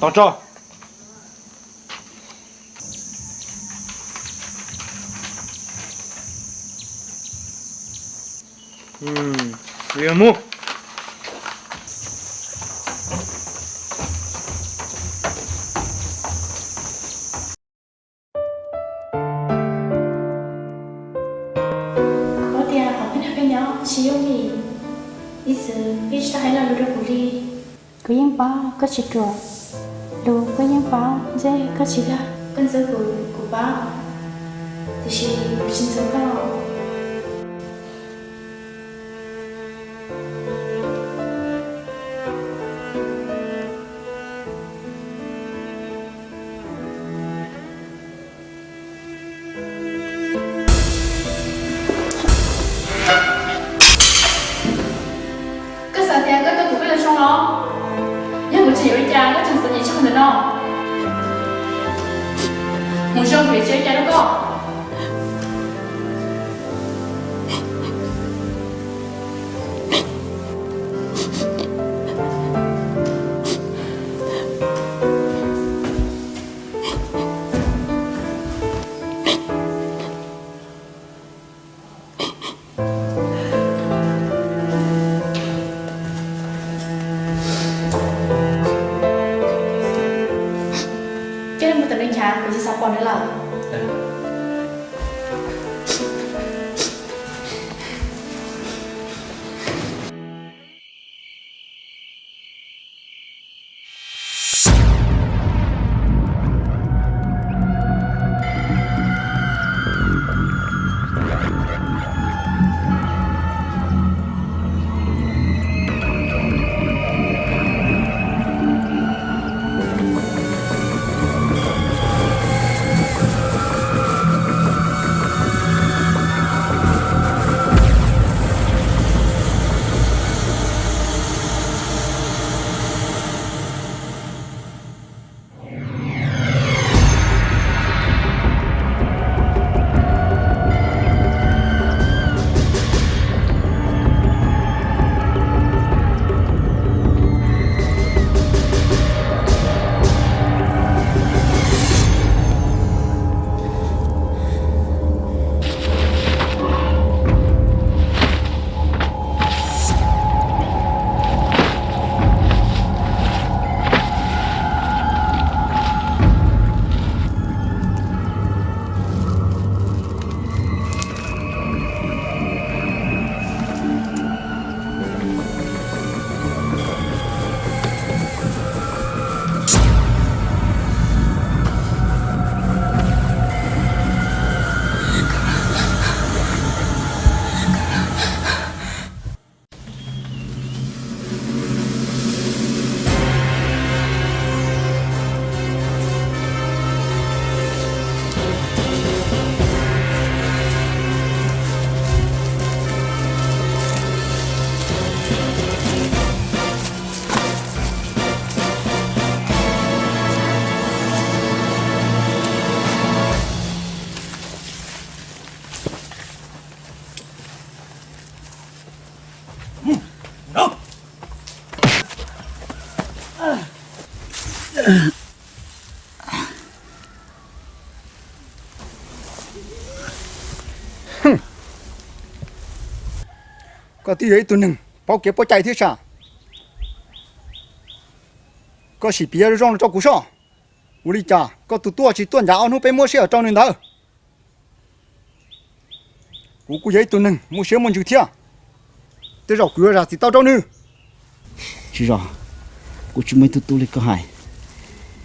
Tos tso. Mus. Kuv paub tias qhov peb nrog peb nyob tsis yooj yim, ib txwm peb tsis tau hais lo lus rau kuv li. Kuv yeej paub koj tsis ruam, lus koj yeej paub ntshe koj tsis dag. Koj ntxub kuv, kuv paub, tiam sis kuv tsis ntxub koj. Koj xav tias koj tau kuv peb los zoo los? Yog kuv tseem yuav li cas koj tseem txom nyem tshaj qhov ntawm no. Mus zoo kuv yuav tsis ua cas rau koj. Coj mus tom neeg nchav, kuv tsis xav pom nws lawm. Koj twb yog ib tug neeg paub kev paub cai thiab sas. Koj sim piav zoo zoo rau kuv soj. Ua li cas koj tus tub tsis tuaj ncav ob hnub peb muab sij hawm rau nws ntawd? Kuv kuj yog ib tug neeg muaj siab muaj ntsws thiab. Tej zaum kuv yuav zam txim tau rau nws. Tsis yog, kuv tsis muaj ib tug tub li koj hais.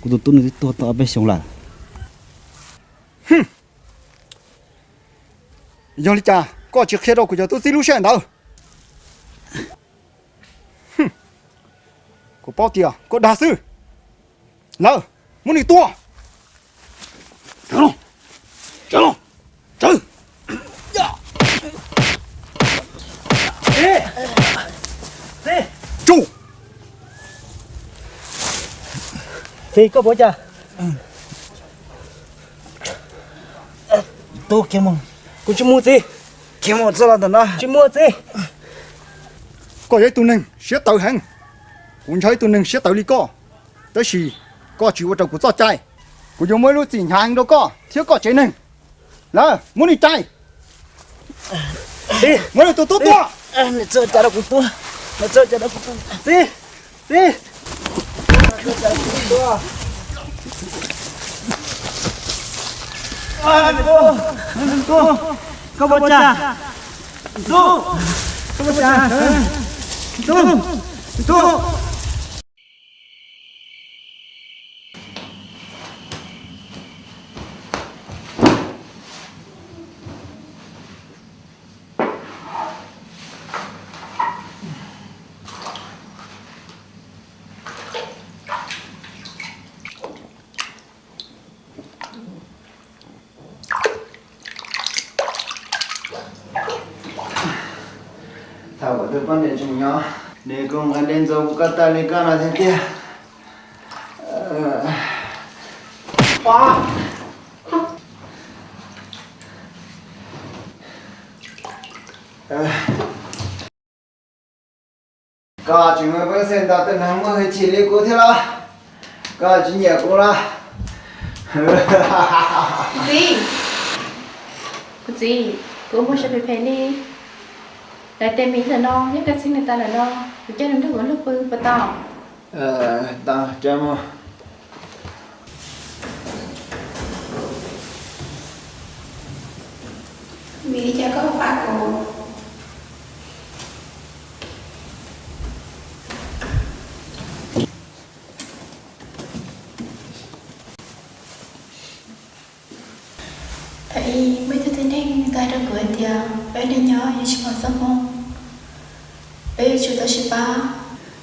Kuv tus tub nws twb tuag tau ob peb xyoos lawm. Yog li cas koj tsis qhia rau kuv cov tub txib lub sij hawm ntawd? Kuv paub tias koj dag xwb. Lawm, muab nws tua. Txi, koj puas cas? Kuv tsis mus txiv. Tsis mus txiv. Koj yog ib tug neeg siab tawv heev. Kuv ntshaw ib tug neeg siab tawv li koj, tab sis Koj tsis ua raws kuv txoj cai, kuv yuav muab ib lub txim hnyav heev rau koj thiab koj tsev neeg. Lawv, muab nws cais. Muab nws tus tub tua. Txiv, txiv. Koj ua cas? Tub, koj ua cas? Tub, tub. Thaum kuv tus poj niam tseem nyob, nws kuj nqa dej ntxuav kuv koj tag li koj no thiab tiag. Koj tseem muaj peev xwm ntaus tus neeg muaj hwj chim li kuv thiab los? Koj tsis nyiam kuv los? Txiv, kuv txiv, kuv ua muag sawv phem phem li. Lawv tes miv ntawm no, yog koj txib nws tas lawm no, kuv coj nws nrog kuv luag pw puas tau? Tau, coj mus. Vim li cas koj pab kuv? Thaum ub muaj ib tug tib neeg hais rau kuv hais tias peb neeg nyob yuav tsis pom txoj hmoo, peb yuav tsum tau sib pab.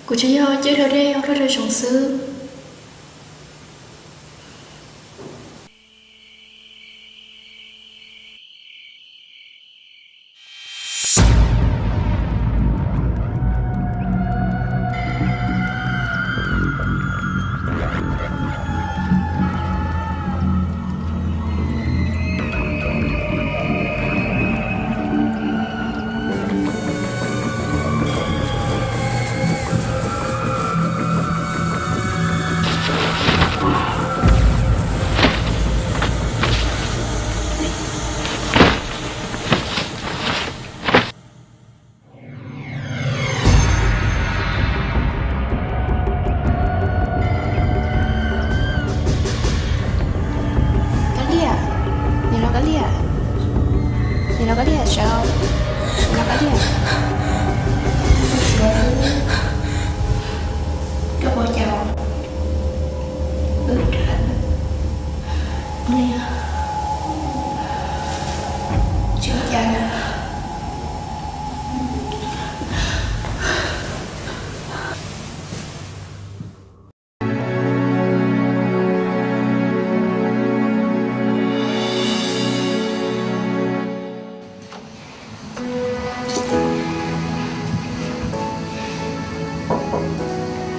Kuv tsuas yog coj raug dej ua luaj raug zoo xwb. Kab Liam, nim no Kab Liam, nim no Kab Liam sawv, nim no Kab Liam. Koj puas cas? Tsis ua cas.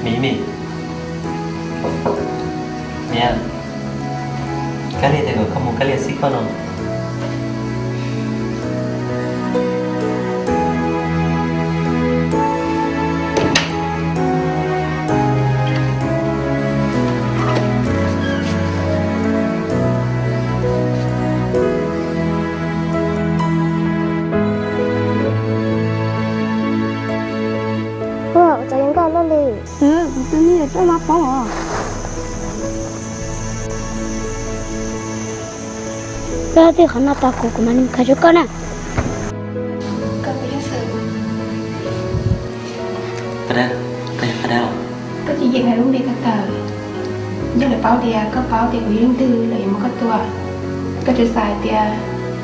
Mim, Mim, niam, Kab Liam tias kom koj mus, Kab Liam xib koj no. Ua cas yuav nkauj luaj li? Kuv tus me nyuam tuaj mas poob os. Koj twb qhov no tau kuv, kuv mam li khaws rau koj na. Koj tsis yeem hais lub npe ko taw. Yog lawv paub tias koj paub tias kuv yog leej twg lawv yuav muab koj tua. Koj tsuas xav hais tias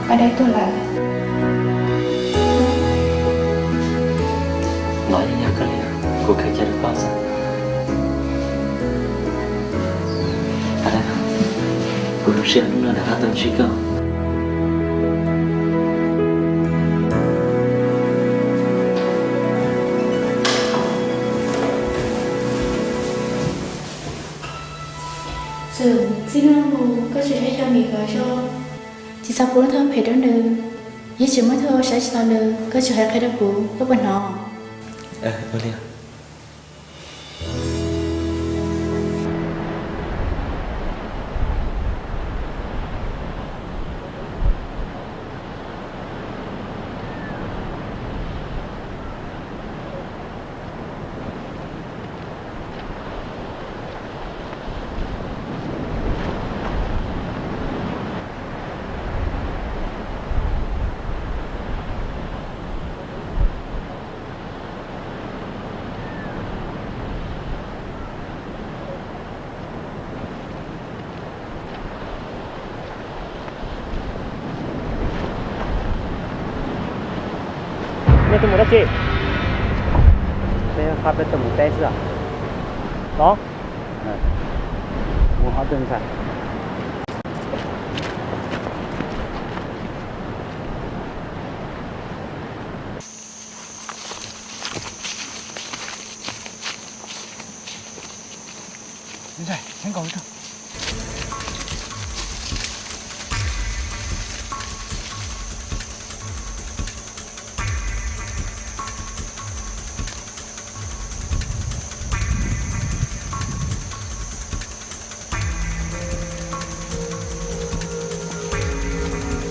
Paj Dawb tuag lawm. Los yog koj li, kuv khaws cia rau koj xwb. Paj Dawb, kuv zoo siab hnub no rov qab tau ntsib koj. Txwm, txij hnub no mus koj tsis saib xyuas Mim lawm zoo. Tsis txhob pub lub thawj phem rau nws, yeej tsis muaj ib tug saib tsis taus nws, koj tsis hais qhia rau kuv, koj puas hnov? Ua li. Tuaj mus dab tsi? Peb qab peb tuaj mus teb xwb os. Los, mus ho tuaj ntxhais.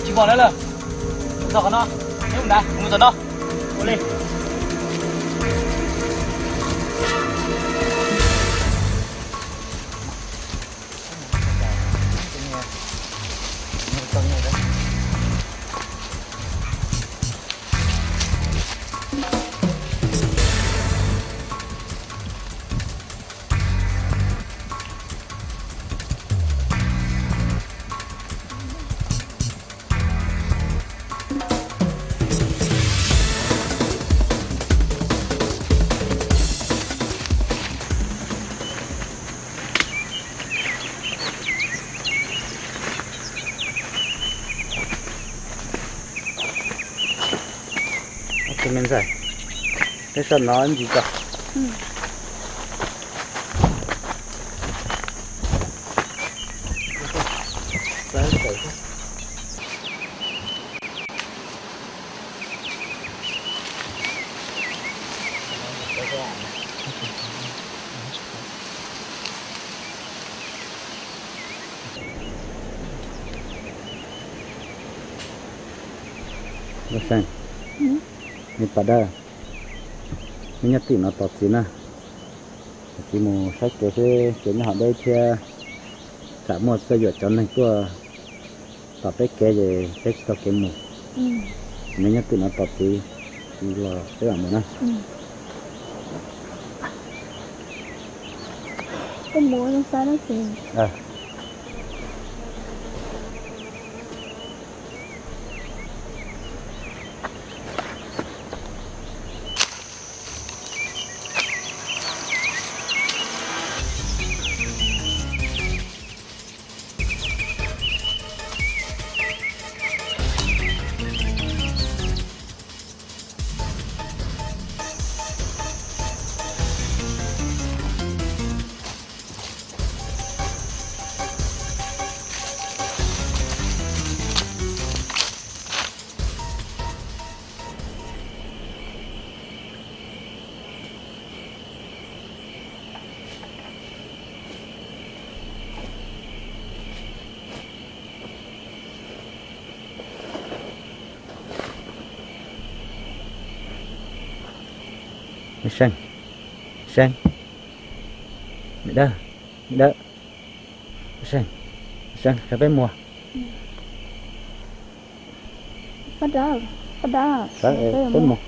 Tsis pom lawm lawm. Txog qhov no, neb mus nrad, kuv mus tom no. Ua li. Tus me ntxhais, neb sab no ntsis tso. Ua seej, me pas dawb, neb nyob twm no tos txiv na. Txiv mus saib kev seb kev nyob ho deb thiab, tsam muaj txawj yuam cov neeg tuaj tom peb kev ces peb tsis tau kev mus. Neb nyob twm no tos txiv, txiv los peb mam mus na. Seej, Seej, me dawb, me dawb, Seej, Seej, sawv peb mus. Peb mus.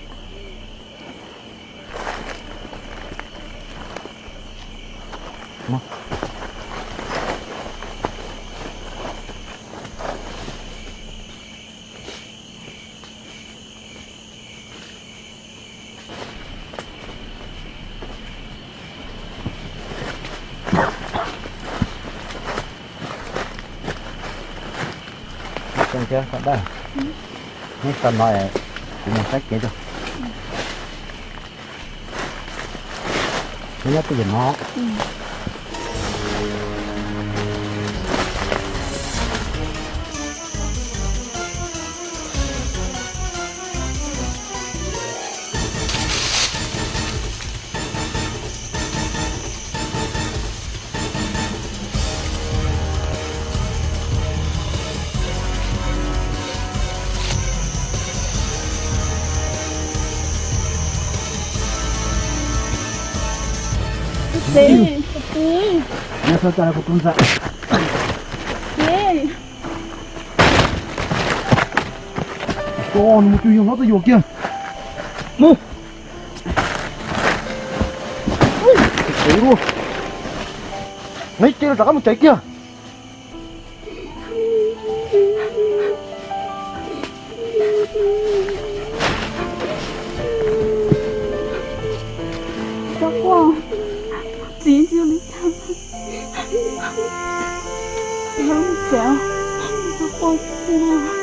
Thiab, neb so no, kuv mus saib kev rau. Neb nyob twj ywm no. Neb txhob tsa kuv tus ntxhais. Koj nws mus cug yog hlob txawj yuam kiag. Mus. Neb ces rov qab mus tsev kiag. Txiv, txiv, txiv.